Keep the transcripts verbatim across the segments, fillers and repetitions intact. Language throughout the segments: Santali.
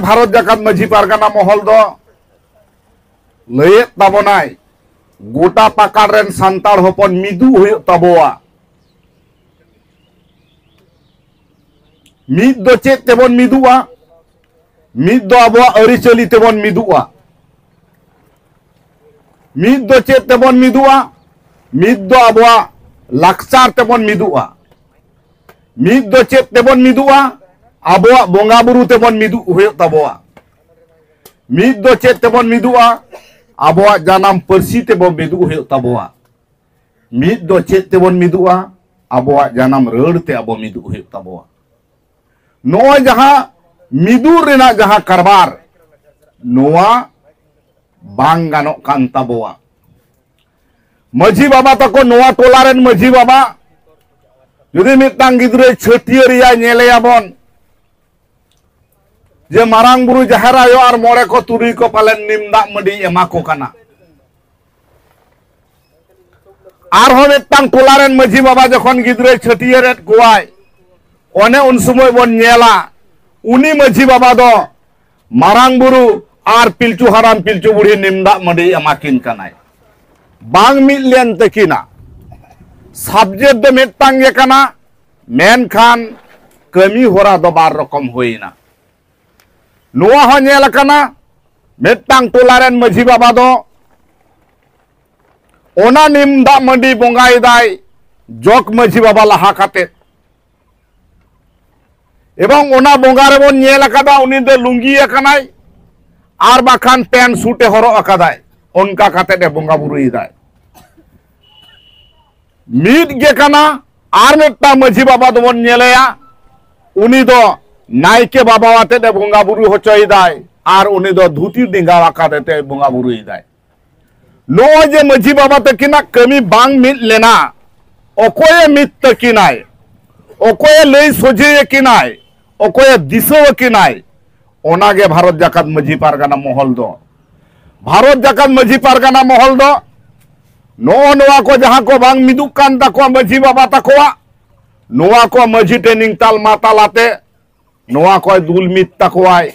ᱵᱷᱟᱨᱚᱛ ᱡᱟᱠᱟᱛ ᱢᱟᱹᱡᱷᱤ ᱯᱟᱨᱜᱟᱱᱟ ᱢᱚᱦᱚᱞ ᱫᱚ ᱞᱟᱹᱭᱮᱫ ᱛᱟᱵᱚᱱᱟᱭ, ᱜᱚᱴᱟ ᱯᱟᱠᱟᱲ ᱨᱮᱱ ᱥᱟᱱᱛᱟᱲ ᱦᱚᱯᱚᱱ ᱢᱤᱫᱩᱜ ᱦᱩᱭᱩᱜ ᱛᱟᱵᱚᱣᱟ᱾ ᱢᱤᱫ ᱫᱚ ᱪᱮᱫ ᱛᱮᱵᱚᱱ ᱢᱤᱫᱩᱜᱼᱟ? ᱢᱤᱫ ᱫᱚ ᱟᱵᱚᱣᱟᱜ ᱟᱹᱨᱤᱪᱟᱹᱞᱤ ᱛᱮᱵᱚᱱ ᱢᱤᱫᱩᱜᱼᱟ᱾ ᱢᱤᱫ ᱫᱚ ᱪᱮᱫ ᱛᱮᱵᱚᱱ ᱢᱤᱫᱩᱜᱼᱟ? ᱢᱤᱫ ᱫᱚ ᱟᱵᱚᱣᱟᱜ ᱞᱟᱠᱪᱟᱨ ᱛᱮᱵᱚᱱ ᱢᱤᱫᱩᱜᱼᱟ᱾ ᱢᱤᱫ ᱫᱚ ᱪᱮᱫ ᱛᱮᱵᱚᱱ ᱢᱤᱫᱩᱜᱼᱟ? ᱟᱵᱚᱣᱟᱜ ᱵᱚᱸᱜᱟ ᱵᱩᱨᱩ ᱛᱮᱵᱚᱱ ᱢᱤᱫᱩᱜ ᱦᱩᱭᱩᱜ ᱛᱟᱵᱚᱣᱟ᱾ ᱢᱤᱫ ᱫᱚ ᱪᱮᱫ ᱛᱮᱵᱚᱱ ᱢᱤᱫᱩᱜᱼᱟ? ᱟᱵᱚᱣᱟᱜ ᱡᱟᱱᱟᱢ ᱯᱟᱹᱨᱥᱤ ᱛᱮᱵᱚᱱ ᱢᱤᱫᱩᱜ ᱦᱩᱭᱩᱜ ᱛᱟᱵᱚᱣᱟ᱾ ᱢᱤᱫ ᱫᱚ ᱪᱮᱫ ᱛᱮᱵᱚᱱ ᱢᱤᱫᱩᱜᱼᱟ? ᱟᱵᱚᱣᱟᱜ ᱡᱟᱱᱟᱢ ᱨᱟᱹᱲ ᱛᱮ ᱟᱵᱚ ᱢᱤᱫᱩᱜ ᱦᱩᱭᱩᱜ ᱛᱟᱵᱚᱣᱟ᱾ ᱱᱚᱜᱼᱚᱭ ᱡᱟᱦᱟᱸ ᱢᱤᱫᱩᱜ ᱨᱮᱱᱟᱜ ᱡᱟᱦᱟᱸ ᱠᱟᱨᱵᱟᱨ, ᱱᱚᱣᱟ ᱵᱟᱝ ᱜᱟᱱᱚᱜ ᱠᱟᱱ ᱛᱟᱵᱚᱣᱟ᱾ ᱢᱟᱹᱡᱷᱤ ᱵᱟᱵᱟ ᱛᱟᱠᱚ, ᱱᱚᱣᱟ ᱴᱚᱞᱟ ᱨᱮᱱ ᱢᱟᱹᱡᱷᱤ ᱵᱟᱵᱟ ᱡᱩᱫᱤ ᱢᱤᱫᱴᱟᱝ ᱜᱤᱫᱽᱨᱟᱹᱭ ᱪᱷᱟᱹᱴᱭᱟᱹᱨᱮᱭᱟ, ᱧᱮᱞᱮᱭᱟᱵᱚᱱ ᱡᱮ ᱢᱟᱨᱟᱝ ᱵᱩᱨᱩ, ᱡᱟᱦᱮᱨ ᱟᱭᱳ ᱟᱨ ᱢᱚᱬᱮ ᱠᱚ ᱛᱩᱨᱩᱭ ᱠᱚ ᱯᱟᱞᱮᱱ ᱱᱤᱢ ᱫᱟᱜ ᱢᱟᱹᱰᱤᱭ ᱮᱢᱟ ᱠᱚ ᱠᱟᱱᱟ᱾ ᱟᱨᱦᱚᱸ ᱢᱤᱫᱴᱟᱝ ᱴᱚᱞᱟ ᱨᱮᱱ ᱢᱟᱹᱡᱷᱤ ᱵᱟᱵᱟ ᱡᱚᱠᱷᱚᱱ ᱜᱤᱫᱽᱨᱟᱹᱭ ᱪᱷᱟᱹᱴᱭᱟᱹᱨᱮᱫ ᱠᱚᱣᱟᱭ, ᱚᱱᱮ ᱩᱱ ᱥᱚᱢᱚᱭ ᱵᱚᱱ ᱧᱮᱞᱟ, ᱩᱱᱤ ᱢᱟᱹᱡᱷᱤ ᱵᱟᱵᱟ ᱫᱚ ᱢᱟᱨᱟᱝ ᱵᱩᱨᱩ ᱟᱨ ᱯᱤᱞᱪᱩ ᱦᱟᱲᱟᱢ ᱯᱤᱞᱪᱩ ᱵᱩᱲᱦᱤ ᱱᱤᱢ ᱫᱟᱜ ᱢᱟᱹᱰᱤ ᱮᱢᱟ ᱠᱤᱱ ᱠᱟᱱᱟᱭ᱾ ᱵᱟᱝ ᱢᱤᱫ ᱞᱮᱱ ᱛᱟᱹᱠᱤᱱᱟ᱾ ᱥᱟᱵᱡᱮᱠᱴ ᱫᱚ ᱢᱤᱫᱴᱟᱝ ᱜᱮ ᱠᱟᱱᱟ, ᱢᱮᱱᱠᱷᱟᱱ ᱠᱟᱹᱢᱤ ᱦᱚᱨᱟ ᱫᱚ ᱵᱟᱨ ᱨᱚᱠᱚᱢ ᱦᱩᱭᱮᱱᱟ᱾ ᱱᱚᱣᱟ ᱦᱚᱸ ᱧᱮᱞ ᱟᱠᱟᱱᱟ, ᱢᱤᱫᱴᱟᱝ ᱴᱚᱞᱟ ᱨᱮᱱ ᱢᱟᱹᱡᱷᱤ ᱵᱟᱵᱟ ᱫᱚ ᱚᱱᱟ ᱱᱤᱢ ᱫᱟᱜ ᱢᱟᱹᱰᱤ ᱵᱚᱸᱜᱟᱭᱮᱫᱟᱭ ᱡᱚᱜᱽ ᱢᱟᱹᱡᱷᱤ ᱵᱟᱵᱟ ᱞᱟᱦᱟ ᱠᱟᱛᱮ, ᱮᱵᱚᱝ ᱚᱱᱟ ᱵᱚᱸᱜᱟ ᱨᱮᱵᱚᱱ ᱧᱮᱞ ᱟᱠᱟᱫᱟ, ᱩᱱᱤ ᱫᱚ ᱞᱩᱝᱜᱤ ᱟᱠᱟᱱᱟᱭ ᱟᱨ ᱵᱟᱠᱷᱟᱱ ᱯᱮᱱ ᱥᱩᱴ ᱮ ᱦᱚᱨᱚᱜ ᱟᱠᱟᱫᱟᱭ, ᱚᱱᱠᱟ ᱠᱟᱛᱮ ᱮ ᱵᱚᱸᱜᱟ ᱵᱩᱨᱩᱭᱮᱫᱟᱭ᱾ ᱢᱤᱫ ᱜᱮ ᱠᱟᱱᱟ᱾ ᱟᱨ ᱢᱤᱫᱴᱟᱝ ᱢᱟᱹᱡᱷᱤ ᱵᱟᱵᱟ ᱫᱚᱵᱚᱱ ᱧᱮᱞᱮᱭᱟ, ᱩᱱᱤ ᱫᱚ ᱱᱟᱭᱠᱮ ᱵᱟᱵᱟ ᱟᱛᱮᱫ ᱮ ᱵᱚᱸᱜᱟ ᱵᱩᱨᱩ ᱦᱚᱪᱚᱭᱮᱫᱟᱭ ᱟᱨ ᱩᱱᱤ ᱫᱚ ᱫᱷᱩᱛᱤ ᱰᱮᱸᱜᱟ ᱟᱠᱟᱫ ᱛᱮ ᱵᱚᱸᱜᱟ ᱵᱩᱨᱩᱭᱮᱫᱟᱭ᱾ ᱱᱚᱜᱼᱚᱭ ᱡᱮ ᱢᱟᱹᱡᱷᱤ ᱵᱟᱵᱟ ᱛᱟᱹᱠᱤᱱᱟᱜ ᱠᱟᱹᱢᱤ ᱵᱟᱝ ᱢᱤᱫ ᱞᱮᱱᱟ, ᱚᱠᱚᱭᱮ ᱢᱤᱫ ᱛᱟᱹᱠᱤᱱᱟᱭ, ᱚᱠᱚᱭᱮ ᱞᱟᱹᱭ ᱥᱚᱡᱷᱮ ᱟᱹᱠᱤᱱᱟᱭ, ᱚᱠᱚᱭᱮ ᱫᱤᱥᱟᱹ ᱟᱹᱠᱤᱱᱟᱭ, ᱚᱱᱟᱜᱮ ᱵᱷᱟᱨᱚᱛ ᱡᱟᱠᱟᱛ ᱢᱟᱹᱡᱷᱤ ᱯᱟᱨᱜᱟᱱᱟ ᱢᱚᱦᱚᱞ ᱫᱚ᱾ ᱵᱷᱟᱨᱚᱛ ᱡᱟᱠᱟᱛ ᱢᱟᱹᱡᱷᱤ ᱯᱟᱨᱜᱟᱱᱟ ᱢᱚᱦᱚᱞ ᱫᱚ ᱱᱚᱜᱼᱚ ᱱᱚᱣᱟ ᱠᱚ ᱡᱟᱦᱟᱸ ᱠᱚ ᱵᱟᱝ ᱢᱤᱫᱩᱜ ᱠᱟᱱ ᱛᱟᱠᱚᱣᱟ ᱢᱟᱹᱡᱷᱤ ᱵᱟᱵᱟ ᱛᱟᱠᱚᱣᱟᱜ, ᱱᱚᱣᱟ ᱠᱚ ᱢᱟᱹᱡᱷᱤ training ᱛᱟᱞᱢᱟ ᱛᱟᱞᱟᱛᱮ ᱱᱚᱣᱟ ᱠᱚᱭ ᱫᱩᱞ ᱢᱤᱫ ᱛᱟᱠᱚᱣᱟᱭ᱾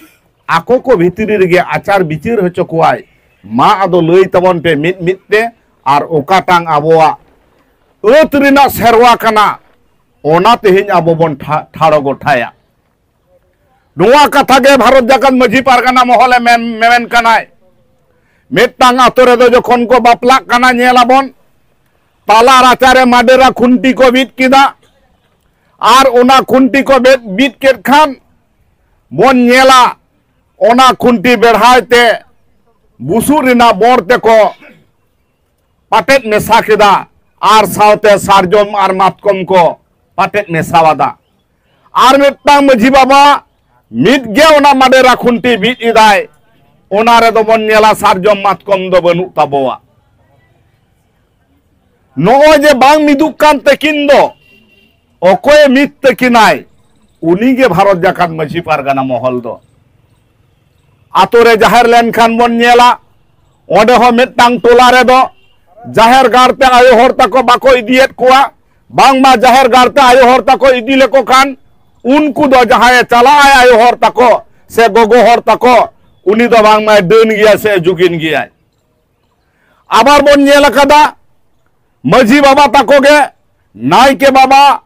ᱟᱠᱚ ᱠᱚ ᱵᱷᱤᱛᱨᱤ ᱨᱮᱜᱮ ᱟᱪᱟᱨ ᱵᱤᱪᱟᱹᱨ ᱦᱚᱪᱚ ᱠᱚᱣᱟᱭ᱾ ᱢᱟ ᱟᱫᱚ ᱞᱟᱹᱭ ᱛᱟᱵᱚᱱ ᱯᱮ ᱢᱤᱫ ᱢᱤᱫ ᱛᱮ, ᱟᱨ ᱚᱠᱟᱴᱟᱝ ᱟᱵᱚᱣᱟᱜ ᱟᱹᱛ ᱨᱮᱱᱟᱜ ᱥᱮᱨᱣᱟ ᱠᱟᱱᱟ, ᱚᱱᱟ ᱛᱮᱦᱮᱧ ᱟᱵᱚ ᱵᱚᱱ ᱴᱷᱟ-, ᱴᱷᱟᱲᱚ ᱜᱚᱴᱟᱭᱟ᱾ ᱱᱚᱣᱟ ᱠᱟᱛᱷᱟ ᱜᱮ ᱵᱷᱟᱨᱚᱛ ᱡᱟᱠᱟᱛ ᱢᱟᱹᱡᱷᱤ ᱯᱟᱨᱜᱟᱱᱟ ᱢᱚᱦᱚᱞᱮ ᱢᱮᱱ, ᱢᱮᱢᱮᱱ ᱠᱟᱱᱟᱭ᱾ ᱢᱤᱫᱴᱟᱝ ᱟᱛᱳ ᱨᱮᱫᱚ ᱡᱚᱠᱷᱚᱱ ᱠᱚ ᱵᱟᱯᱞᱟᱜ ᱠᱟᱱᱟ, ᱧᱮᱞ ᱟᱵᱚᱱ ᱛᱟᱞᱟ ᱨᱟᱪᱟᱨᱮ ᱢᱟᱰᱮᱨᱟ ᱠᱷᱩᱱᱴᱤ ᱠᱚ ᱵᱤᱫ ᱠᱮᱫᱟ᱾ ᱟᱨ ᱚᱱᱟ ᱠᱷᱩᱱᱴᱤ ᱠᱚ ᱵᱤᱫ, ᱵᱤᱫ ᱠᱮᱫ ᱠᱷᱟᱱ ᱵᱚᱱ ᱧᱮᱞᱟ, ᱚᱱᱟ ᱠᱷᱩᱱᱴᱤ ᱵᱮᱲᱦᱟᱭ ᱛᱮ ᱵᱩᱥᱩᱵ ᱨᱮᱱᱟᱜ ᱵᱚᱲ ᱛᱮᱠᱚ ᱯᱟᱴᱮᱫ ᱢᱮᱥᱟ ᱠᱮᱫᱟ ᱟᱨ ᱥᱟᱶᱛᱮ ᱥᱟᱨᱡᱚᱢ ᱟᱨ ᱢᱟᱛᱠᱚᱢ ᱠᱚ ᱯᱟᱴᱮᱫ ᱢᱮᱥᱟᱣᱟᱫᱟ᱾ ᱟᱨ ᱢᱤᱫᱴᱟᱝ ᱢᱟᱹᱡᱷᱤ ᱵᱟᱵᱟ ᱢᱤᱫ ᱜᱮ ᱚᱱᱟ ᱢᱟᱰᱮᱨᱟ ᱠᱷᱩᱱᱴᱤ ᱵᱤᱫ ᱮᱫᱟᱭ, ᱚᱱᱟ ᱨᱮᱫᱚ ᱵᱚᱱ ᱧᱮᱞᱟ ᱥᱟᱨᱡᱚᱢ ᱢᱟᱛᱠᱚᱢ ᱫᱚ ᱵᱟᱹᱱᱩᱜ ᱛᱟᱵᱚᱣᱟ᱾ ᱱᱚᱜᱼᱚᱭ ᱡᱮ ᱵᱟᱝ ᱢᱤᱫᱩᱜ ᱠᱟᱱ ᱛᱟᱹᱠᱤᱱ ᱫᱚ, ᱚᱠᱚᱭᱮ ᱢᱤᱫ ᱛᱟᱹᱠᱤᱱᱟᱭ? ᱩᱱᱤ ᱜᱮ ᱵᱷᱟᱨᱚᱛ ᱡᱟᱠᱟᱛ ᱢᱟᱹᱡᱷᱤ ᱯᱟᱨᱜᱟᱱᱟ ᱢᱚᱦᱚᱞ ᱫᱚ᱾ ᱟᱛᱳ ᱨᱮ ᱡᱟᱦᱮᱨ ᱞᱮᱱᱠᱷᱟᱱ ᱵᱚᱱ ᱧᱮᱞᱟ, ᱚᱸᱰᱮ ᱦᱚᱸ ᱢᱤᱫᱴᱟᱝ ᱴᱚᱞᱟ ᱨᱮᱫᱚ ᱡᱟᱦᱮᱨ ᱜᱟᱲ ᱛᱮ ᱟᱭᱳ ᱦᱚᱲ ᱛᱟᱠᱚ ᱵᱟᱠᱚ ᱤᱫᱤᱭᱮᱫ ᱠᱚᱣᱟ, ᱵᱟᱝᱢᱟ ᱡᱟᱦᱮᱨ ᱜᱟᱲ ᱛᱮ ᱟᱭᱳ ᱦᱚᱲ ᱛᱟᱠᱚ ᱤᱫᱤ ᱞᱮᱠᱚ ᱠᱷᱟᱱ, ᱩᱱᱠᱩ ᱫᱚ ᱡᱟᱦᱟᱸᱭᱮ ᱪᱟᱞᱟᱜᱼᱟᱭ ᱟᱭᱳ ᱦᱚᱲ ᱛᱟᱠᱚ ᱥᱮ ᱜᱚᱜᱚ ᱦᱚᱲ ᱛᱟᱠᱚ, ᱩᱱᱤ ᱫᱚ ᱵᱟᱝᱢᱟᱭ ᱰᱟᱹᱱ ᱜᱮᱭᱟ ᱥᱮ ᱡᱩᱜᱤᱱ ᱜᱮᱭᱟᱭ᱾ ᱟᱵᱟᱨ ᱵᱚᱱ ᱧᱮᱞ ᱟᱠᱟᱫᱟ, ᱢᱟᱹᱡᱷᱤ ᱵᱟᱵᱟ ᱛᱟᱠᱚ ᱜᱮ ᱱᱟᱭᱠᱮ ᱵᱟᱵᱟ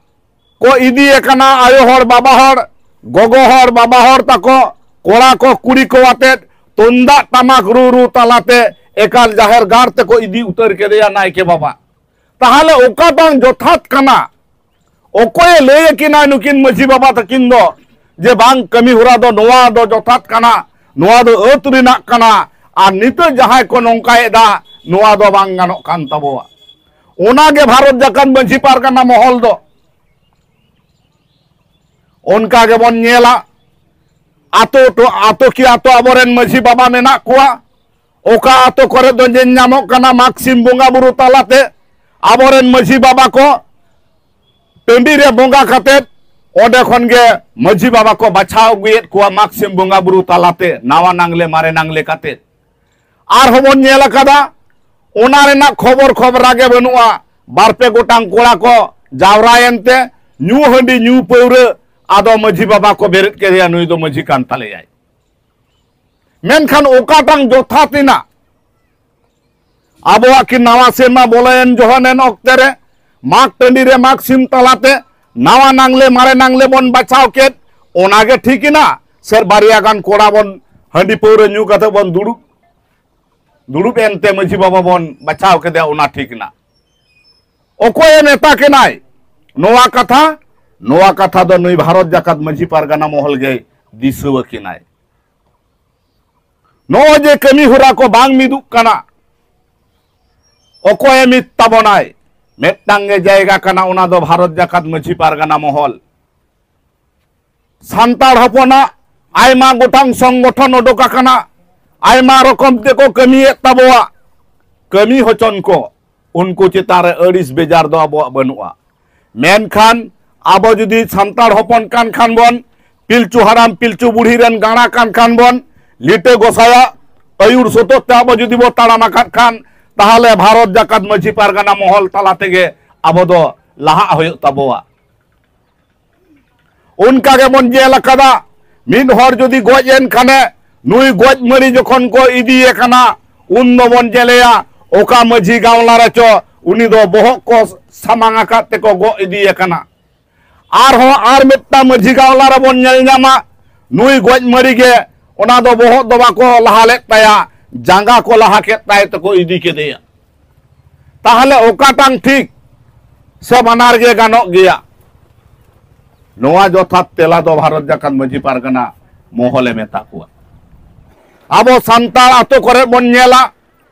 ᱠᱚ ᱤᱫᱤᱭᱮ ᱠᱟᱱᱟ, ᱟᱭᱳ ᱦᱚᱲ, ᱵᱟᱵᱟ ᱦᱚᱲ, ᱜᱚᱜᱚ ᱦᱚᱲ, ᱵᱟᱵᱟ ᱦᱚᱲ ᱛᱟᱠᱚ, ᱠᱚᱲᱟ ᱠᱚ, ᱠᱩᱲᱤ ᱠᱚ ᱟᱛᱮᱫ ᱛᱩᱢᱫᱟᱜ ᱴᱟᱢᱟᱠ ᱨᱩ ᱨᱩ ᱛᱟᱞᱟᱛᱮ ᱮᱠᱟᱞ ᱡᱟᱦᱮᱨ ᱜᱟᱲ ᱛᱮᱠᱚ ᱤᱫᱤ ᱩᱛᱟᱹᱨ ᱠᱮᱫᱮᱭᱟ ᱱᱟᱭᱠᱮ ᱵᱟᱵᱟ᱾ ᱛᱟᱦᱚᱞᱮ ᱚᱠᱟᱴᱟᱝ ᱡᱚᱛᱷᱟᱛ ᱠᱟᱱᱟ? ᱚᱠᱚᱭᱮ ᱞᱟᱹᱭ ᱟᱹᱠᱤᱱᱟ ᱱᱩᱠᱤᱱ ᱢᱟᱹᱡᱷᱤ ᱵᱟᱵᱟ ᱛᱟᱹᱠᱤᱱ ᱫᱚ ᱡᱮ ᱵᱟᱝ, ᱠᱟᱹᱢᱤ ᱦᱚᱨᱟ ᱫᱚ ᱱᱚᱣᱟ ᱫᱚ ᱡᱚᱛᱷᱟᱛ ᱠᱟᱱᱟ, ᱱᱚᱣᱟ ᱫᱚ ᱟᱹᱛ ᱨᱮᱱᱟᱜ ᱠᱟᱱᱟ, ᱟᱨ ᱱᱤᱛᱚᱜ ᱡᱟᱦᱟᱸᱭ ᱠᱚ ᱱᱚᱝᱠᱟᱭᱮᱫᱟ, ᱱᱚᱣᱟ ᱫᱚ ᱵᱟᱝ ᱜᱟᱱᱚᱜ ᱠᱟᱱ ᱛᱟᱵᱚᱣᱟ? ᱚᱱᱟᱜᱮ ᱵᱷᱟᱨᱚᱛ ᱡᱟᱠᱟᱛ ᱢᱟᱹᱡᱷᱤ ᱯᱟᱨᱜᱟᱱᱟ ᱢᱚᱦᱚᱞ ᱫᱚ᱾ ᱚᱱᱠᱟ ᱜᱮᱵᱚᱱ ᱧᱮᱞᱟ, ᱟᱛᱳ ᱴᱚ-, ᱟᱛᱳ ᱠᱤ ᱟᱛᱳ ᱟᱵᱚᱨᱮᱱ ᱢᱟᱹᱡᱷᱤ ᱵᱟᱵᱟ ᱢᱮᱱᱟᱜ ᱠᱚᱣᱟ᱾ ᱚᱠᱟ ᱟᱛᱳ ᱠᱚᱨᱮ ᱫᱚ ᱧᱮᱞ ᱧᱟᱢᱚᱜ ᱠᱟᱱᱟ, ᱢᱟᱜᱽ ᱥᱤᱢ ᱵᱚᱸᱜᱟ ᱵᱩᱨᱩ ᱛᱟᱞᱟᱛᱮ ᱟᱵᱚᱨᱮᱱ ᱢᱟᱹᱡᱷᱤ ᱵᱟᱵᱟ ᱠᱚ ᱴᱟᱺᱰᱤ ᱨᱮ ᱵᱚᱸᱜᱟ ᱠᱟᱛᱮᱫ ᱚᱸᱰᱮ ᱠᱷᱚᱱ ᱜᱮ ᱢᱟᱹᱡᱷᱤ ᱵᱟᱵᱟ ᱠᱚ ᱵᱟᱪᱷᱟᱣ ᱟᱹᱜᱩᱭᱮᱫ ᱠᱚᱣᱟ, ᱢᱟᱜᱽ ᱥᱤᱢ ᱵᱚᱸᱜᱟ ᱵᱩᱨᱩ ᱛᱟᱞᱟᱛᱮ, ᱱᱟᱣᱟ ᱱᱟᱝᱞᱮ ᱢᱟᱨᱮ ᱱᱟᱝᱞᱮ ᱠᱟᱛᱮᱫ᱾ ᱟᱨᱦᱚᱸ ᱵᱚᱱ ᱧᱮᱞ ᱟᱠᱟᱫᱟ, ᱚᱱᱟ ᱨᱮᱱᱟᱜ ᱠᱷᱚᱵᱚᱨ ᱠᱷᱚᱵᱽᱨᱟ ᱜᱮ ᱵᱟᱹᱱᱩᱜᱼᱟ᱾ ᱵᱟᱨ ᱯᱮ ᱜᱚᱴᱟᱝ ᱠᱚᱲᱟ ᱠᱚ ᱡᱟᱣᱨᱟᱭᱮᱱ ᱛᱮ ᱧᱩ ᱦᱟᱺᱰᱤ ᱧᱩ ᱯᱟᱹᱣᱨᱟᱹ, ᱟᱫᱚ ᱢᱟᱹᱡᱷᱤ ᱵᱟᱵᱟ ᱠᱚ ᱵᱮᱨᱮᱫ ᱠᱮᱫᱮᱭᱟ, ᱱᱩᱭ ᱫᱚ ᱢᱟᱹᱡᱷᱤ ᱠᱟᱱ ᱛᱟᱞᱮᱭᱟᱭ᱾ ᱢᱮᱱᱠᱷᱟᱱ ᱚᱠᱟᱴᱟᱝ ᱡᱚᱛᱷᱟᱛ ᱮᱱᱟ? ᱟᱵᱚᱣᱟᱜ ᱠᱤ ᱱᱟᱣᱟ ᱥᱮᱨᱢᱟ ᱵᱚᱞᱚᱭᱮᱱ ᱡᱚᱦᱚᱱ ᱮᱱ ᱚᱠᱛᱮ ᱨᱮ ᱢᱟᱜᱽ ᱴᱟᱺᱰᱤ ᱨᱮ ᱢᱟᱜᱽ ᱥᱤᱢ ᱛᱟᱞᱟᱛᱮ ᱱᱟᱣᱟ ᱱᱟᱝᱞᱮ ᱢᱟᱨᱮ ᱱᱟᱝᱞᱮ ᱵᱚᱱ ᱵᱟᱪᱷᱟᱣ ᱠᱮᱫ, ᱚᱱᱟᱜᱮ ᱴᱷᱤᱠ ᱮᱱᱟ? ᱥᱮ ᱵᱟᱨᱭᱟ ᱜᱟᱱ ᱠᱚᱲᱟ ᱵᱚᱱ ᱦᱟᱺᱰᱤ ᱯᱟᱹᱣᱨᱟᱹ ᱧᱩ ᱠᱟᱛᱮ ᱵᱚᱱ ᱫᱩᱲᱩᱵ ᱫᱩᱲᱩᱵ ᱮᱱᱛᱮ ᱢᱟᱹᱡᱷᱤ ᱵᱟᱵᱟ ᱵᱚᱱ ᱵᱟᱪᱷᱟᱣ ᱠᱮᱫᱮᱭᱟ, ᱚᱱᱟ ᱴᱷᱤᱠ ᱮᱱᱟ? ᱚᱠᱚᱭᱮ ᱢᱮᱛᱟ ᱠᱤᱱᱟᱭ ᱱᱚᱣᱟ ᱠᱟᱛᱷᱟ? ᱱᱚᱣᱟ ᱠᱟᱛᱷᱟ ᱫᱚ ᱱᱩᱭ ᱵᱷᱟᱨᱚᱛ ᱡᱟᱠᱟᱛ ᱢᱟᱹᱡᱷᱤ ᱯᱟᱨᱜᱟᱱᱟ ᱢᱚᱦᱚᱞ ᱜᱮᱭ ᱫᱤᱥᱟᱹᱣ ᱟᱹᱠᱤᱱᱟᱭ᱾ ᱱᱚᱜᱼᱚᱭ ᱡᱮ ᱠᱟᱹᱢᱤ ᱦᱚᱨᱟ ᱠᱚ ᱵᱟᱝ ᱢᱤᱫᱩᱜ ᱠᱟᱱᱟ, ᱚᱠᱚᱭᱮ ᱢᱤᱫ ᱛᱟᱵᱚᱱᱟᱭ? ᱢᱤᱫᱴᱟᱝ ᱜᱮ ᱡᱟᱭᱜᱟ ᱠᱟᱱᱟ, ᱚᱱᱟ ᱫᱚ ᱵᱷᱟᱨᱚᱛ ᱡᱟᱠᱟᱛ ᱢᱟᱹᱡᱷᱤ ᱯᱟᱨᱜᱟᱱᱟ ᱢᱚᱦᱚᱞ᱾ ᱥᱟᱱᱛᱟᱲ ᱦᱚᱯᱚᱱᱟᱜ ᱟᱭᱢᱟ ᱜᱚᱴᱟᱝ ᱥᱚᱝᱜᱚᱴᱷᱚᱱ ᱚᱰᱚᱠ ᱟᱠᱟᱱᱟ, ᱟᱭᱢᱟ ᱨᱚᱠᱚᱢ ᱛᱮᱠᱚ ᱠᱟᱹᱢᱤᱭᱮᱫ ᱛᱟᱵᱚᱣᱟ᱾ ᱠᱟᱹᱢᱤ ᱦᱚᱪᱚᱱ ᱠᱚ, ᱩᱱᱠᱩ ᱪᱮᱛᱟᱱ ᱨᱮ ᱟᱹᱲᱤᱥ ᱵᱮᱡᱟᱨ ᱫᱚ ᱟᱵᱚᱣᱟᱜ ᱵᱟᱹᱱᱩᱜᱼᱟ᱾ ᱢᱮᱱᱠᱷᱟᱱ ᱟᱵᱚ ᱡᱩᱫᱤ ᱥᱟᱱᱛᱟᱲ ᱦᱚᱯᱚᱱ ᱠᱟᱱ ᱠᱷᱟᱱ ᱵᱚᱱ, ᱯᱤᱞᱪᱩ ᱦᱟᱲᱟᱢ ᱯᱤᱞᱪᱩ ᱵᱩᱲᱦᱤ ᱨᱮᱱ ᱜᱟᱬᱟ ᱠᱟᱱ ᱠᱷᱟᱱ ᱵᱚᱱ, ᱞᱤᱴᱟᱹ ᱜᱚᱸᱥᱟᱭᱟᱜ ᱟᱹᱭᱩᱨ ᱥᱚᱛᱚᱛ ᱛᱮ ᱟᱵᱚ ᱡᱩᱫᱤ ᱵᱚ ᱛᱟᱲᱟᱢ ᱟᱠᱟᱫ ᱠᱷᱟᱱ, ᱛᱟᱦᱚᱞᱮ ᱵᱷᱟᱨᱚᱛ ᱡᱟᱠᱟᱛ ᱢᱟᱹᱡᱷᱤ ᱯᱟᱨᱜᱟᱱᱟ ᱢᱚᱦᱚᱞ ᱛᱟᱞᱟ ᱛᱮᱜᱮ ᱟᱵᱚ ᱫᱚ ᱞᱟᱦᱟᱜ ᱦᱩᱭᱩᱜ ᱛᱟᱵᱚᱣᱟ᱾ ᱚᱱᱠᱟ ᱜᱮᱵᱚᱱ ᱧᱮᱞ ᱟᱠᱟᱫᱟ, ᱢᱤᱫ ᱦᱚᱲ ᱡᱩᱫᱤ ᱜᱚᱡ ᱮᱱ ᱠᱷᱟᱱᱮ, ᱱᱩᱭ ᱜᱚᱡ ᱢᱟᱹᱨᱤ ᱡᱚᱠᱷᱚᱱ ᱠᱚ ᱤᱫᱤᱭᱮ ᱠᱟᱱᱟ, ᱩᱱ ᱫᱚᱵᱚᱱ ᱧᱮᱞᱮᱭᱟ ᱚᱠᱟ ᱢᱟᱹᱡᱷᱤ ᱜᱟᱶᱞᱟ ᱨᱮᱪᱚ ᱩᱱᱤ ᱫᱚ ᱵᱚᱦᱚᱜ ᱠᱚ ᱥᱟᱢᱟᱝ ᱟᱠᱟᱫ ᱛᱮᱠᱚ ᱜᱚᱜ ᱤᱫᱤᱭᱮ ᱠᱟᱱᱟ᱾ ᱟᱨᱦᱚᱸ ᱟᱨ ᱢᱤᱫᱴᱟᱝ ᱢᱟᱹᱡᱷᱤ ᱜᱟᱶᱞᱟ ᱨᱮᱵᱚᱱ ᱧᱮᱞ ᱧᱟᱢᱟ, ᱱᱩᱭ ᱜᱚᱡ ᱢᱟᱹᱨᱤ ᱜᱮ ᱚᱱᱟ ᱫᱚ ᱵᱚᱦᱚᱜ ᱫᱚ ᱵᱟᱠᱚ ᱞᱟᱦᱟ ᱞᱮᱫ ᱛᱟᱭᱟ, ᱡᱟᱸᱜᱟ ᱠᱚ ᱞᱟᱦᱟ ᱠᱮᱫ ᱛᱟᱭ ᱛᱮᱠᱚ ᱤᱫᱤ ᱠᱮᱫᱮᱭᱟ᱾ ᱛᱟᱦᱚᱞᱮ ᱚᱠᱟᱴᱟᱝ ᱴᱷᱤᱠ ᱥᱮ ᱵᱟᱱᱟᱨ ᱜᱮ ᱜᱟᱱᱚᱜ ᱜᱮᱭᱟ? ᱱᱚᱣᱟ ᱡᱚᱛᱷᱟᱛ ᱛᱮᱞᱟ ᱫᱚ ᱵᱷᱟᱨᱚᱛ ᱡᱟᱠᱟᱛ ᱢᱟᱹᱡᱷᱤ ᱯᱟᱨᱜᱟᱱᱟ ᱢᱚᱦᱚᱞᱮ ᱢᱮᱛᱟ ᱠᱚᱣᱟ᱾ ᱟᱵᱚ ᱥᱟᱱᱛᱟᱲ ᱟᱛᱳ ᱠᱚᱨᱮ ᱵᱚᱱ ᱧᱮᱞᱟ,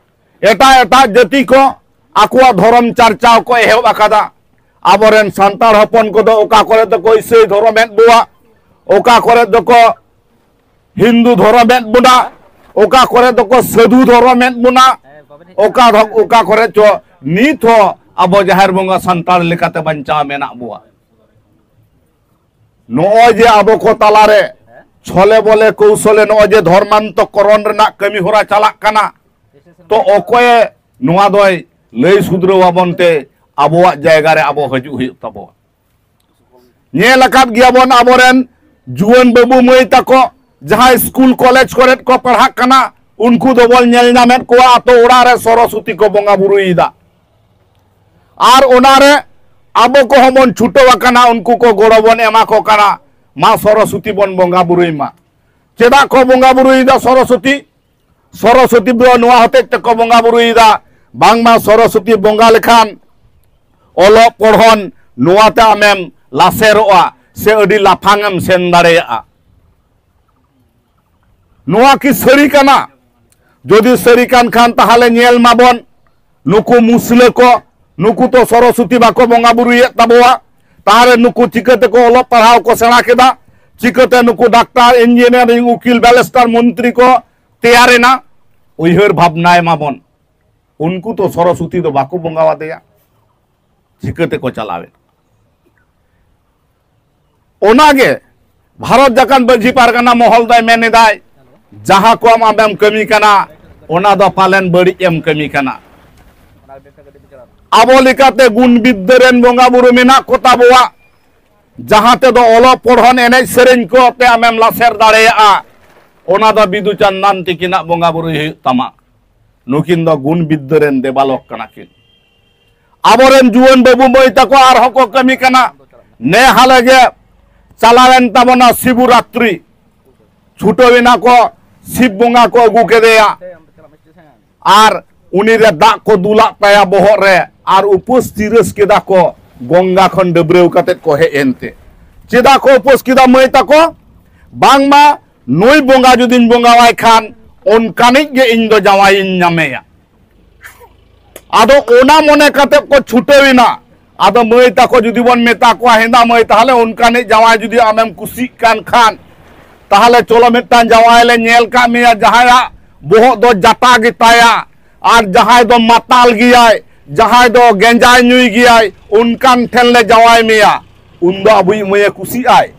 ᱮᱴᱟᱜ ᱮᱴᱟᱜ ᱡᱟᱹᱛᱤ ᱠᱚ ᱟᱠᱚᱣᱟᱜ ᱫᱷᱚᱨᱚᱢ ᱪᱟᱨᱪᱟᱣ ᱠᱚ ᱮᱦᱚᱵ ᱟᱠᱟᱫᱟ᱾ ᱟᱵᱚᱨᱮᱱ ᱥᱟᱱᱛᱟᱲ ᱦᱚᱯᱚᱱ ᱠᱚᱫᱚ ᱚᱠᱟ ᱠᱚᱨᱮ ᱫᱚᱠᱚ ᱤᱥᱟᱹᱭ ᱫᱷᱚᱨᱚᱢᱮᱫ ᱵᱚᱣᱟ, ᱚᱠᱟ ᱠᱚᱨᱮ ᱫᱚᱠᱚ ᱦᱤᱱᱫᱩ ᱫᱷᱚᱨᱚᱢᱮᱫ ᱵᱚᱱᱟ, ᱚᱠᱟ ᱠᱚᱨᱮ ᱫᱚᱠᱚ ᱥᱟᱹᱫᱷᱩ ᱫᱷᱚᱨᱚᱢᱮᱫ ᱵᱚᱱᱟ, ᱚᱠᱟ ᱫᱷᱚ-, ᱚᱠᱟ ᱠᱚᱨᱮ ᱪᱚ ᱱᱤᱛ ᱦᱚᱸ ᱟᱵᱚ ᱡᱟᱦᱮᱨ ᱵᱚᱸᱜᱟ ᱥᱟᱱᱛᱟᱲ ᱞᱮᱠᱟᱛᱮ ᱵᱟᱧᱪᱟᱣ ᱢᱮᱱᱟᱜ ᱵᱚᱣᱟ᱾ ᱱᱚᱜᱼᱚᱭ ᱡᱮ ᱟᱵᱚ ᱠᱚ ᱛᱟᱞᱟᱨᱮ ᱪᱷᱚᱞᱮ ᱵᱚᱞᱮ ᱠᱚᱣᱥᱚᱞᱮ ᱱᱚᱜᱼᱚᱭ ᱡᱮ ᱫᱷᱚᱨᱢᱟᱱᱛᱚᱠᱚᱨᱚᱱ ᱨᱮᱱᱟᱜ ᱠᱟᱹᱢᱤ ᱦᱚᱨᱟ ᱪᱟᱞᱟᱜ ᱠᱟᱱᱟ, ᱛᱚ ᱚᱠᱚᱭᱮ ᱱᱚᱣᱟ ᱫᱚᱭ ᱞᱟᱹᱭ ᱥᱩᱫᱷᱨᱟᱹᱣ ᱟᱵᱚᱱ ᱛᱮ ᱟᱵᱚᱣᱟᱜ ᱡᱟᱭᱜᱟ ᱨᱮ ᱟᱵᱚ ᱦᱤᱡᱩᱜ ᱦᱩᱭᱩᱜ ᱛᱟᱵᱚᱣᱟ? ᱧᱮᱞ ᱟᱠᱟᱫ ᱜᱮᱭᱟᱵᱚᱱ ᱟᱵᱚᱨᱮᱱ ᱡᱩᱣᱟᱹᱱ ᱵᱟᱹᱵᱩ ᱢᱟᱹᱭ ᱛᱟᱠᱚ ᱡᱟᱦᱟᱸᱭ ᱥᱠᱩᱞ ᱠᱚᱞᱮᱡᱽ ᱠᱚᱨᱮ ᱠᱚ ᱯᱟᱲᱦᱟᱜ ᱠᱟᱱᱟ, ᱩᱱᱠᱩ ᱫᱚᱵᱚᱱ ᱧᱮᱞ ᱧᱟᱢᱮᱫ ᱠᱚᱣᱟ ᱟᱛᱳ ᱚᱲᱟᱜ ᱨᱮ ᱥᱚᱨᱚᱥᱚᱛᱤ ᱠᱚ ᱵᱚᱸᱜᱟ ᱵᱩᱨᱩᱭᱮᱫᱟ᱾ ᱟᱨ ᱚᱱᱟᱨᱮ ᱟᱵᱚ ᱠᱚᱦᱚᱸ ᱵᱚᱱ ᱪᱷᱩᱴᱟᱹᱣ ᱟᱠᱟᱱᱟ, ᱩᱱᱠᱩ ᱠᱚ ᱜᱚᱲᱚ ᱵᱚᱱ ᱮᱢᱟ ᱠᱚ ᱠᱟᱱᱟ, ᱢᱟ ᱥᱚᱨᱚᱥᱚᱛᱤ ᱵᱚᱱ ᱵᱚᱸᱜᱟ ᱵᱩᱨᱩᱭ ᱢᱟ᱾ ᱪᱮᱫᱟᱜ ᱠᱚ ᱵᱚᱸᱜᱟ ᱵᱩᱨᱩᱭᱮᱫᱟ ᱥᱚᱨᱚᱥᱚᱛᱤ? ᱥᱚᱨᱚᱥᱚᱛᱤ ᱫᱚ ᱱᱚᱣᱟ ᱦᱚᱛᱮᱡ ᱛᱮᱠᱚ ᱵᱚᱸᱜᱟ ᱵᱩᱨᱩᱭᱮᱫᱟ, ᱵᱟᱝᱢᱟ ᱥᱚᱨᱚᱥᱚᱛᱤ ᱵᱚᱸᱜᱟ ᱞᱮᱠᱷᱟᱱ ᱚᱞᱚᱜ ᱯᱚᱲᱦᱚᱱ ᱱᱚᱣᱟᱛᱮ ᱟᱢᱮᱢ ᱞᱟᱥᱮᱨᱚᱜᱼᱟ ᱥᱮ ᱟᱹᱰᱤ ᱞᱟᱯᱷᱟᱝ ᱮᱢ ᱥᱮᱱ ᱫᱟᱲᱮᱭᱟᱜᱼᱟ᱾ ᱱᱚᱣᱟ ᱠᱤ ᱥᱟᱹᱨᱤ ᱠᱟᱱᱟ? ᱡᱩᱫᱤ ᱥᱟᱹᱨᱤ ᱠᱟᱱ ᱠᱷᱟᱱ, ᱛᱟᱦᱚᱞᱮ ᱧᱮᱞ ᱢᱟᱵᱚᱱ, ᱱᱩᱠᱩ ᱢᱩᱥᱞᱟᱹ ᱠᱚ, ᱱᱩᱠᱩ ᱛᱚ ᱥᱚᱨᱚᱥᱚᱛᱤ ᱵᱟᱠᱚ ᱵᱚᱸᱜᱟ ᱵᱩᱨᱩᱭᱮᱫ ᱛᱟᱵᱚᱣᱟ, ᱛᱟᱦᱚᱞᱮ ᱱᱩᱠᱩ ᱪᱤᱠᱟᱹ ᱛᱮᱠᱚ ᱚᱞᱚᱜ ᱯᱟᱲᱦᱟᱣ ᱠᱚ ᱥᱮᱬᱟ ᱠᱮᱫᱟ? ᱪᱤᱠᱟᱹᱛᱮ ᱱᱩᱠᱩ ᱰᱟᱠᱛᱟᱨ, ᱤᱧᱡᱤᱱᱤᱭᱟᱨᱤᱝ, ᱩᱠᱤᱞ, ᱵᱮᱨᱤᱥᱴᱟᱨ, ᱢᱚᱱᱛᱨᱤ ᱠᱚ ᱛᱮᱭᱟᱨᱮᱱᱟ? ᱩᱭᱦᱟᱹᱨ ᱵᱷᱟᱵᱽᱱᱟᱭ ᱢᱟᱵᱚᱱ᱾ ᱩᱱᱠᱩ ᱛᱚ ᱥᱚᱨᱚᱥᱚᱛᱤ ᱫᱚ ᱵᱟᱠᱚ ᱵᱚᱸᱜᱟ ᱟᱫᱮᱭᱟ, ᱪᱤᱠᱟᱹ ᱛᱮᱠᱚ ᱪᱟᱞᱟᱣᱮᱫ? ᱚᱱᱟᱜᱮ ᱵᱷᱟᱨᱚᱛ ᱡᱟᱠᱟᱛ ᱢᱟᱹᱡᱷᱤ ᱯᱟᱨᱜᱟᱱᱟ ᱢᱚᱦᱚᱞ ᱫᱚᱭ ᱢᱮᱱ ᱮᱫᱟᱭ, ᱡᱟᱦᱟᱸ ᱠᱚ ᱟᱢ ᱟᱢᱮᱢ ᱠᱟᱹᱢᱤ ᱠᱟᱱᱟ, ᱚᱱᱟ ᱫᱚ ᱯᱟᱞᱮᱱ ᱵᱟᱹᱲᱤᱡ ᱮᱢ ᱠᱟᱹᱢᱤ ᱠᱟᱱᱟ᱾ ᱟᱵᱚ ᱞᱮᱠᱟᱛᱮ ᱜᱩᱱ ᱵᱤᱫᱽᱫᱟᱹ ᱨᱮᱱ ᱵᱚᱸᱜᱟ ᱵᱩᱨᱩ ᱢᱮᱱᱟᱜ ᱠᱚ ᱛᱟᱵᱚᱣᱟ, ᱡᱟᱦᱟᱸ ᱛᱮᱫᱚ ᱚᱞᱚᱜ ᱯᱚᱲᱦᱚᱱ, ᱮᱱᱮᱡ ᱥᱮᱨᱮᱧ ᱠᱚ ᱛᱮ ᱟᱢᱮᱢ ᱞᱟᱥᱮᱨ ᱫᱟᱲᱮᱭᱟᱜᱼᱟ, ᱚᱱᱟ ᱫᱚ ᱵᱤᱫᱩ ᱪᱟᱸᱫᱟᱱ ᱛᱤᱠᱤᱱᱟᱜ ᱵᱚᱸᱜᱟ ᱵᱩᱨᱩᱭ ᱦᱩᱭᱩᱜ ᱛᱟᱢᱟ᱾ ᱱᱩᱠᱤᱱ ᱫᱚ ᱜᱩᱱ ᱵᱤᱫᱽᱫᱟᱹ ᱨᱮᱱ ᱫᱮᱵᱟᱞᱚᱠ ᱠᱟᱱᱟ ᱠᱤᱱ᱾ ᱟᱵᱚᱨᱮᱱ ᱡᱩᱣᱟᱹᱱ ᱵᱟᱹᱵᱩ ᱢᱟᱹᱭ ᱛᱟᱠᱚ ᱟᱨᱦᱚᱸ ᱠᱚ ᱠᱟᱹᱢᱤ ᱠᱟᱱᱟ᱾ ᱱᱮ ᱦᱟᱞᱮ ᱜᱮ ᱪᱟᱞᱟᱣᱮᱱ ᱛᱟᱵᱚᱱᱟ ᱥᱤᱵᱚᱨᱟᱛᱨᱤ, ᱪᱷᱩᱴᱟᱹᱣ ᱮᱱᱟ ᱠᱚ, ᱥᱤᱵ ᱵᱚᱸᱜᱟ ᱠᱚ ᱟᱹᱜᱩ ᱠᱮᱫᱮᱭᱟ᱾ ᱟᱨ ᱩᱱᱤ ᱨᱮ ᱫᱟᱜ ᱠᱚ ᱫᱩᱞᱟᱜ ᱛᱟᱭᱟ ᱵᱚᱦᱚᱜ ᱨᱮ, ᱟᱨ ᱩᱯᱟᱹᱥ ᱛᱤᱨᱟᱹᱥ ᱠᱮᱫᱟ ᱠᱚ ᱜᱚᱝᱜᱟ ᱠᱷᱚᱱ ᱰᱟᱹᱵᱽᱨᱟᱹᱣ ᱠᱟᱛᱮᱫ ᱠᱚ ᱦᱮᱡ ᱮᱱᱛᱮ᱾ ᱪᱮᱫᱟᱜ ᱠᱚ ᱩᱯᱟᱹᱥ ᱠᱮᱫᱟ ᱢᱟᱹᱭ ᱛᱟᱠᱚ? ᱵᱟᱝᱢᱟ ᱱᱩᱭ ᱵᱚᱸᱜᱟ ᱡᱩᱫᱤᱧ ᱵᱚᱸᱜᱟᱣᱟᱭ ᱠᱷᱟᱱ ᱚᱱᱠᱟᱱᱤᱡ ᱜᱮ ᱤᱧ ᱫᱚ ᱡᱟᱶᱟᱭᱤᱧ ᱧᱟᱢᱮᱭᱟ᱾ ᱟᱫᱚ ᱚᱱᱟ ᱢᱚᱱᱮ ᱠᱟᱛᱮᱫ ᱠᱚ ᱪᱷᱩᱴᱟᱹᱣ ᱮᱱᱟ᱾ ᱟᱫᱚ ᱢᱟᱹᱭ ᱛᱟᱠᱚ ᱡᱩᱫᱤ ᱵᱚᱱ ᱢᱮᱛᱟ ᱠᱚᱣᱟ, ᱦᱮᱸᱫᱟ ᱢᱟᱹᱭ, ᱛᱟᱦᱚᱞᱮ ᱚᱱᱠᱟᱱᱤᱡ ᱡᱟᱶᱟᱭ ᱡᱩᱫᱤ ᱟᱢᱮᱢ ᱠᱩᱥᱤᱜ ᱠᱟᱱ ᱠᱷᱟᱱ, ᱛᱟᱦᱚᱞᱮ ᱪᱚᱞᱚ ᱢᱤᱫᱴᱟᱝ ᱡᱟᱶᱟᱭ ᱞᱮ ᱧᱮᱞ ᱠᱟᱜ ᱢᱮᱭᱟ, ᱡᱟᱦᱟᱸᱭᱟᱜ ᱵᱚᱦᱚᱜ ᱫᱚ ᱡᱟᱴᱟ ᱜᱮᱛᱟᱭᱟ, ᱟᱨ ᱡᱟᱦᱟᱸᱭ ᱫᱚ ᱢᱟᱛᱟᱞ ᱜᱮᱭᱟᱭ, ᱡᱟᱦᱟᱸᱭ ᱫᱚ ᱜᱮᱸᱡᱟᱭ ᱧᱩᱭ ᱜᱮᱭᱟᱭ, ᱚᱱᱠᱟᱱ ᱴᱷᱮᱱ ᱞᱮ ᱡᱟᱶᱟᱭ ᱢᱮᱭᱟ᱾ ᱩᱱᱫᱚ ᱟᱵᱚᱭᱤᱡ ᱢᱟᱹᱭᱮ ᱠᱩᱥᱤᱜ ᱟᱭ?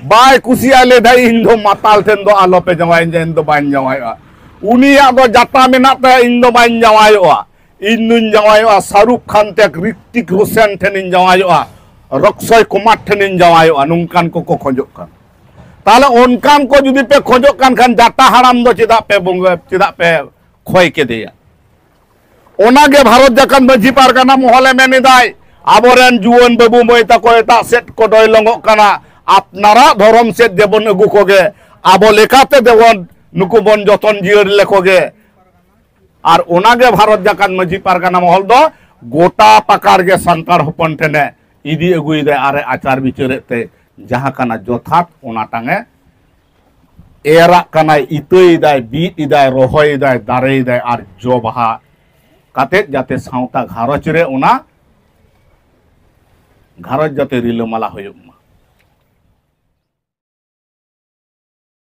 ᱵᱟᱭ ᱠᱩᱥᱤᱜᱼᱟ, ᱞᱟᱹᱭ ᱫᱟᱭ, "ᱤᱧ ᱫᱚ ᱢᱟᱛᱟᱞ ᱴᱷᱮᱱ ᱫᱚ ᱟᱞᱚᱯᱮ ᱡᱟᱶᱟᱭᱤᱧᱟ, ᱤᱧ ᱫᱚ ᱵᱟᱹᱧ ᱡᱟᱶᱟᱭᱚᱜᱼᱟ᱾ ᱩᱱᱤᱭᱟᱜ ᱫᱚ ᱡᱟᱴᱟ ᱢᱮᱱᱟᱜ ᱛᱟᱭᱟ, ᱤᱧ ᱫᱚ ᱵᱟᱹᱧ ᱡᱟᱶᱟᱭᱚᱜᱼᱟ᱾ ᱤᱧ ᱫᱩᱧ ᱡᱟᱶᱟᱭᱚᱜᱼᱟ ᱥᱟᱦᱨᱩᱠ ᱠᱷᱟᱱ ᱛᱮ, ᱨᱤᱛᱤᱠ ᱨᱳᱥᱮᱱ ᱴᱷᱮᱱᱤᱧ ᱡᱟᱶᱟᱭᱚᱜᱼᱟ, ᱨᱚᱠᱥᱚᱭ ᱠᱩᱢᱟᱨ ᱴᱷᱮᱱᱤᱧ ᱡᱟᱶᱟᱭᱚᱜᱼᱟ", ᱱᱚᱝᱠᱟᱱ ᱠᱚᱠᱚ ᱠᱷᱚᱡᱚᱜ ᱠᱟᱱᱟ᱾ ᱛᱟᱦᱞᱮ ᱚᱱᱠᱟᱱ ᱠᱚ ᱡᱩᱫᱤ ᱯᱮ ᱠᱷᱚᱡᱚᱜ ᱠᱟᱱ ᱠᱷᱟᱱ, ᱡᱟᱴᱟ ᱦᱟᱲᱟᱢ ᱫᱚ ᱪᱮᱫᱟᱜ ᱯᱮ ᱵᱚᱸᱜᱟ, ᱪᱮᱫᱟᱜ ᱯᱮ ᱠᱷᱚᱭ ᱠᱮᱫᱮᱭᱟ? ᱚᱱᱟᱜᱮ ᱵᱷᱟᱨᱚᱛ ᱡᱟᱠᱟᱛ ᱢᱟᱹᱡᱷᱤ ᱯᱟᱨᱜᱟᱱᱟ ᱢᱚᱦᱚᱞᱮ ᱢᱮᱱ ᱮᱫᱟᱭ, ᱟᱵᱚᱨᱮᱱ ᱡᱩᱣᱟᱹᱱ ᱵᱟᱹᱵᱩ ᱢᱟᱹᱭ ᱛᱟᱠᱚ ᱮᱴᱟᱜ ᱥᱮᱫ ᱠᱚ ᱰᱚᱭᱞᱚᱝᱚᱜ ᱠᱟᱱᱟ, ᱟᱯᱱᱟᱨᱟᱜ ᱫᱷᱚᱨᱚᱢ ᱥᱮᱫ ᱫᱮᱵᱚᱱ ᱟᱹᱜᱩ ᱠᱚᱜᱮ, ᱟᱵᱚ ᱞᱮᱠᱟᱛᱮ ᱫᱮᱵᱚᱱ ᱱᱩᱠᱩ ᱵᱚᱱ ᱡᱚᱛᱚᱱ ᱡᱤᱭᱟᱹᱲ ᱞᱮᱠᱚ ᱜᱮ᱾ ᱟᱨ ᱚᱱᱟᱜᱮ ᱵᱷᱟᱨᱚᱛ ᱡᱟᱠᱟᱛ ᱢᱟᱹᱡᱷᱤ ᱯᱟᱨᱜᱟᱱᱟ ᱢᱚᱦᱚᱞ ᱫᱚ ᱜᱚᱴᱟ ᱯᱟᱠᱟᱲ ᱜᱮ ᱥᱟᱱᱛᱟᱲ ᱦᱚᱯᱚᱱ ᱴᱷᱮᱱᱮ ᱤᱫᱤ ᱟᱹᱜᱩᱭᱮᱫᱟᱭ ᱟᱨ ᱮ ᱟᱪᱟᱨ ᱵᱤᱪᱟᱹᱨᱮᱫ ᱛᱮ, ᱡᱟᱦᱟᱸ ᱠᱟᱱᱟ ᱡᱚᱛᱷᱟᱛ ᱚᱱᱟᱴᱟᱝ ᱮ ᱮᱨᱟᱜ ᱠᱟᱱᱟᱭ, ᱤᱛᱟᱹᱭᱮᱫᱟᱭ, ᱵᱤᱫ ᱮᱫᱟᱭ, ᱨᱚᱦᱚᱭᱮᱫᱟᱭ, ᱫᱟᱨᱮᱭᱮᱫᱟᱭ ᱟᱨ ᱡᱚ ᱵᱟᱦᱟ ᱠᱟᱛᱮᱫ ᱡᱟᱛᱮ ᱥᱟᱶᱛᱟ ᱜᱷᱟᱨᱚᱸᱡᱽ ᱨᱮ ᱚᱱᱟ ᱜᱷᱟᱨᱚᱸᱡᱽ ᱡᱟᱛᱮ ᱨᱤᱞᱟᱹᱢᱟᱞᱟ ᱦᱩᱭᱩᱜ ᱢᱟ᱾